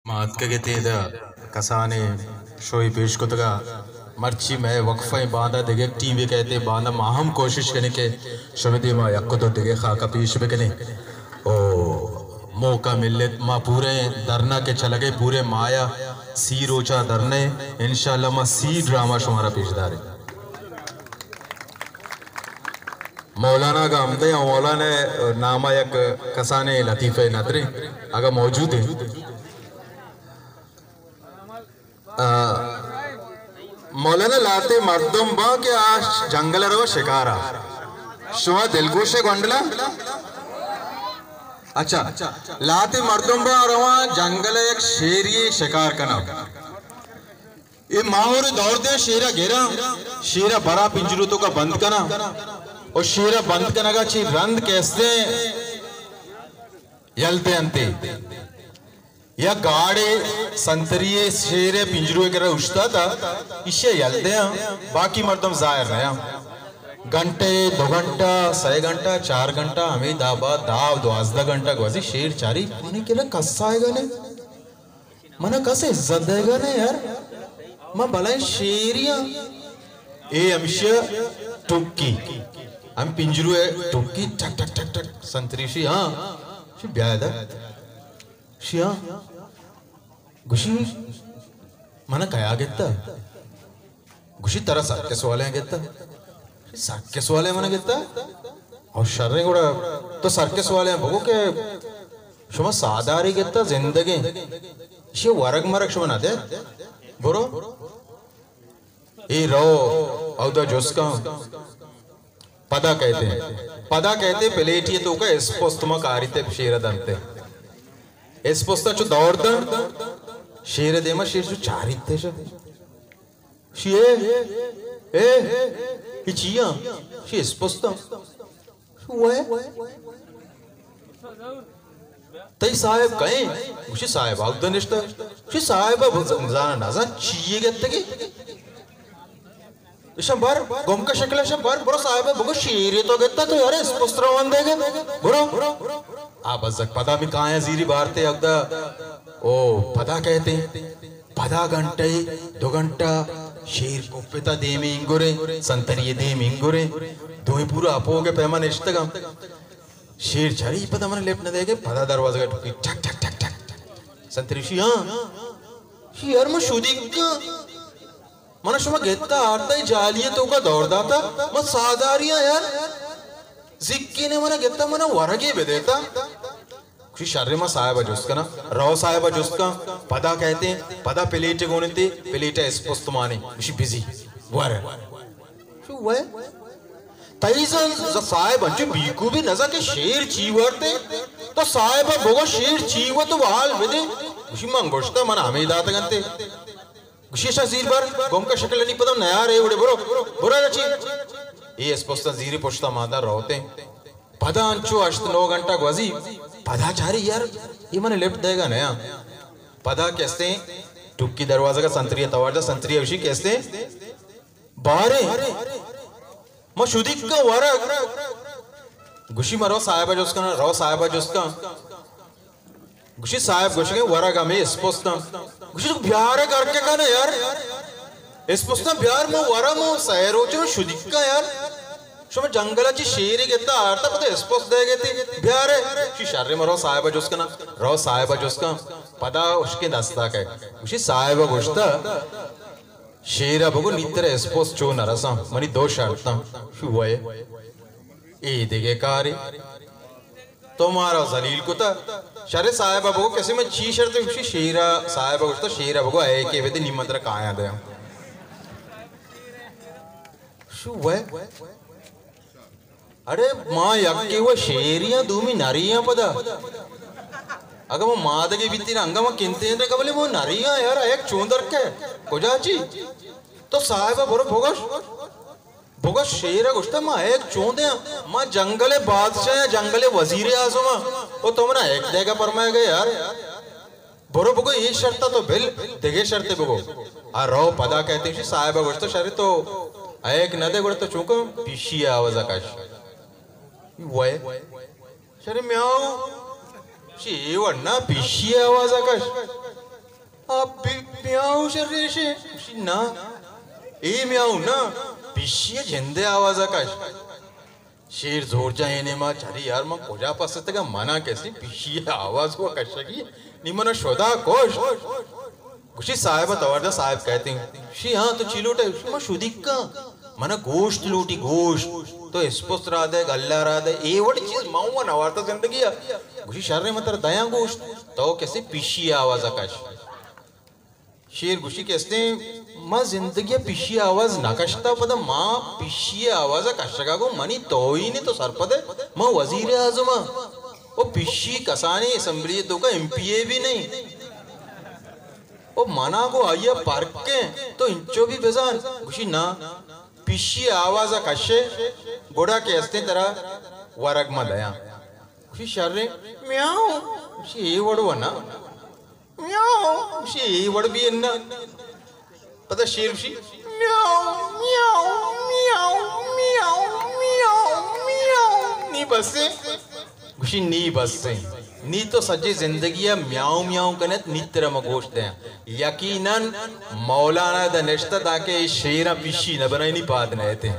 ما اتکگ اتیں ادا کسانیں شوے پیش کتگ ءَ، مرچی مئے وقفہ ءَ باندا دگہ ٹیمے کئیت ءُ باندا ما ہم کوشش کنیں کہ شمے دیما یک دو دگہ خاکہ پیش بکنیں۔ او موقع ملت، ما پورے دھرنا کہ چلگے پورے مایا سی روچا دھرنے، انشاءاللہ ما سی ڈرامہ شمارا پیش داریں۔ مولانا گا ہمدے، مولانا ناما یک کسانیں لطیفہ ندرے اگا موجود ہیں۔ آ، مولانا، لاتے مردم با کہ آ جنگل ءَ روا شکارا۔ شما دلگوش ئے گونڈلا؟ اچھا، لاتے مردم با رواں جنگل ءَ یک شیری شکار کناں۔ اے ماہور دور دے شیرا گراں، شیرا برا پنجرو توکا بند کناں۔ او شیرا بند کنگا چی رند کیسے یل دے انتے۔ یا گاڑے سنتری شیر پنجرو ءِ کرا اوشتاتا، ایشی یل دیاں، باقی مردم ظاہر نیاں۔ گھنٹے، دو گھنٹہ، سئے گھنٹہ، چار گھنٹہ، ہمے دابا، داب، دوازدہ گھنٹہ گوزی شیر چاری، منی کلا کس آئیگا نے، منا کس عزت دیگا نے یار، ما بلائیں شیریاں۔ اے ہمشی ٹکی، ہم پنجرو ءِ ٹکی، ٹک ٹک ٹک ٹک، سنتری شی، ہاں، شی بیا ادا۔ شیا گوشی، منا کیا گتا؟ گوشی، ترا سرکس والے گتا۔ سرکس والے منا گتا؟ او شریں گڑا تو سرکس والے بگو کہ شما ساداری گتا زندگیں۔ شی ورگ مرگ شما نہ دے۔ برو۔ اے رو، اودا جست کن۔ پدا کئیت ئے، پدا کئیت ئے پلیٹی توکا اسپست ما کاریت ئے شیر دنت ئے۔ اسپست چو دور دنت، شیر دیما شیر چو چاریت ئے شا۔ شی اے، اے، اے چیاں؟ شی اسپست۔ شو اے؟ تئی صاحب کئے؟ گوشی صاحب اودا نشتہ۔ گوشی صاحب ءَ زانا نزان چیے گتگی؟ اشاں بر، گمکا شکل اشاں بر، برو صاحب ءَ بگو شیرے تو گتا تو یار اسپست روان دے گے۔ برو۔ آ بزگ پدا می کایاں زیری بارتے اودا۔ او پدا کئیت ئے، پدا گھنٹے، دو گھنٹہ، شیر کپتا دیم انگریں، سنتری دیم انگریں، دوئیں پورا اپوگ پیما نشتگاں۔ شیر چاری پدا من لفٹ نہ دے گے، پدا دروازہ ٹکی، ٹک ٹک ٹک ٹک۔ سنتری شی، ہاں۔ شی یار من شدیکاں۔ من شما گتا آرتا جالی توکا دور داتا، من ساداری ہاں یار۔ زکی نے من گتا من ورگے بدیتا۔ گوشی شر، ما صاحب ءَ جست کناں۔ رو صاحب ءَ جست کن، پدا کئیت ئے، پدا پلیٹ گون انت ئے، پلیٹ اسپست مانے، گوشی بزی، ور۔ شو وے؟ تئی زن ز صاحب انچو بیکو بھی نزا کہ شیر چی ورتے؟ تو صاحب ءَ بگو شیر چی و تو حال بدے۔ گوشی من گوشتا من ہمے داتگ انت ئے۔ گوشی شا زیر بر، گمکا شکل نی پدم نیارے وڑے برو، برو رچی۔ اے اسپستاں زیری پشتا مادا روتے۔ پدا انچو ہشت نو گھنٹہ گوزی، پدا چاری یار، اے من لفٹ دے گا نیا۔ پدا کستے ٹکی دروازہ کا سنتری توار دا، سنتری اوشی کستے بارے۔ ما شدیک کا ورگ۔ گوشی ما رو صاحب جست کنا، رو صاحب جست کن۔ گوشی صاحب گوشگے ورگ ہمے اسپستاں۔ گوشی تو بیار گرکے کنا یار۔ اسپستاں بیار مو ورم و سہ روچ رو شدیک کا یار۔ شما جنگل چی شیری گتا آرتا پتہ اسپست دے گتی بیارے۔ شی شر مرو صاحب جست کنا۔ رو صاحب جست کن۔ پدا اشکے دستا کئے۔ گوشی صاحب گوشتا شیر ء بگو نی ترا اسپوس چو نہ رساں، منی دو شرطاں۔ شو وئے، اے دگہ کارے۔ تو مارا ذلیل کتا۔ شر صاحب ء بگو کسے من چی شرط؟ گوشی شیر ء، صاحب ء گوشتا شیر ء بگو اے کہ بدے نی من ترا کایاں دیاں۔ شو وئے۔ اڑے ما یکے و شیریاں دومی نریاں پدا۔ اگاں ما مادگے بیتین انگا ما کنتین رکا بلے ما نریاں یار ایک چون درکے۔ کجا چی؟ تو صاحب برو بگوش۔ بگوش شیر گوشتا ما ایک چون دیاں۔ ما جنگل بادشاہ یا جنگل وزیر اعظم۔ او تو منا ایک دیگا پرمائے گئے یار۔ برو بگو اے شرط ء تو بل، دگہ شرطے بگو۔ آ رو پدا کئیت، ایشی صاحب ء گوشت، شر تو ایک نہ دے گڑا تو چونکا پیشی ء آواز ء کش۔ وئے۔ شر میاؤ۔ شی اے وڑ نہ پیشی ء آواز ء کش۔ آ بی-، میاؤں شریشے؟ گوشی، نا، اے میاؤں نا، پشی ءِ جندے آواز ءَ کش۔ شیر زور جاں اے نیما، چری یار، من کجا پس اتگاں؟ منا کسے پشی ءِ آواز کو کشگی، نی منا شدا کش۔ گوشی، صاحب ءَ توار جا، صاحب کئیت ایں۔ گوشی، ہاں، تو چی لوٹ ئے؟ گوشی، من شدیکاں، منا گوشت لوٹی، گوشت۔ تو اسپست را دئے، گلہ را دئے، اے وڑ چیز من و نوارتا زندگی ءَ۔ گوشی، شریں، من ترا دیاں گوشت، تو کسے پشی ءِ آواز ءَ کش۔ شیر گوشی کہ استیں، ما زندگی ءَ پشی ءِ آواز نہ کشتا، پدا ما پشی ءِ آواز ءَ کشگا گوں منی توہین، تو سرپد ئے، ما وزیر اعظم آں۔ او پشی کسانیں اسمبلی ءِ توکا ایم پی اے بھی نہیں۔ او منا گوں آئی ءَ پرک ایں، تو انچو بھی بزان۔ گوشی، نا، پشی ءِ آواز ءَ کشے، گڑا کہ استیں ترا ورگ ما دیاں۔ گوشی، شریں، میاؤں۔ گوشی، اے وڑ و نا۔ میاؤں۔ گوشی، اے وڑ بھی اناں۔ پدا شیر گوشی، میاؤں، میاؤں، میاؤں، میاؤں، میاؤں، میاؤں۔ نی بس ایں۔ گوشی، نی بس ایں۔ نی تو سجے زندگی ءَ میاؤں میاؤں کنئے، نی ترا ما گوشت دیاں۔ یقیناً مولانا ادا نشتہ، دانکہ اے شیراں پشی نہ بنائینی، نی پاد نئیت ایں۔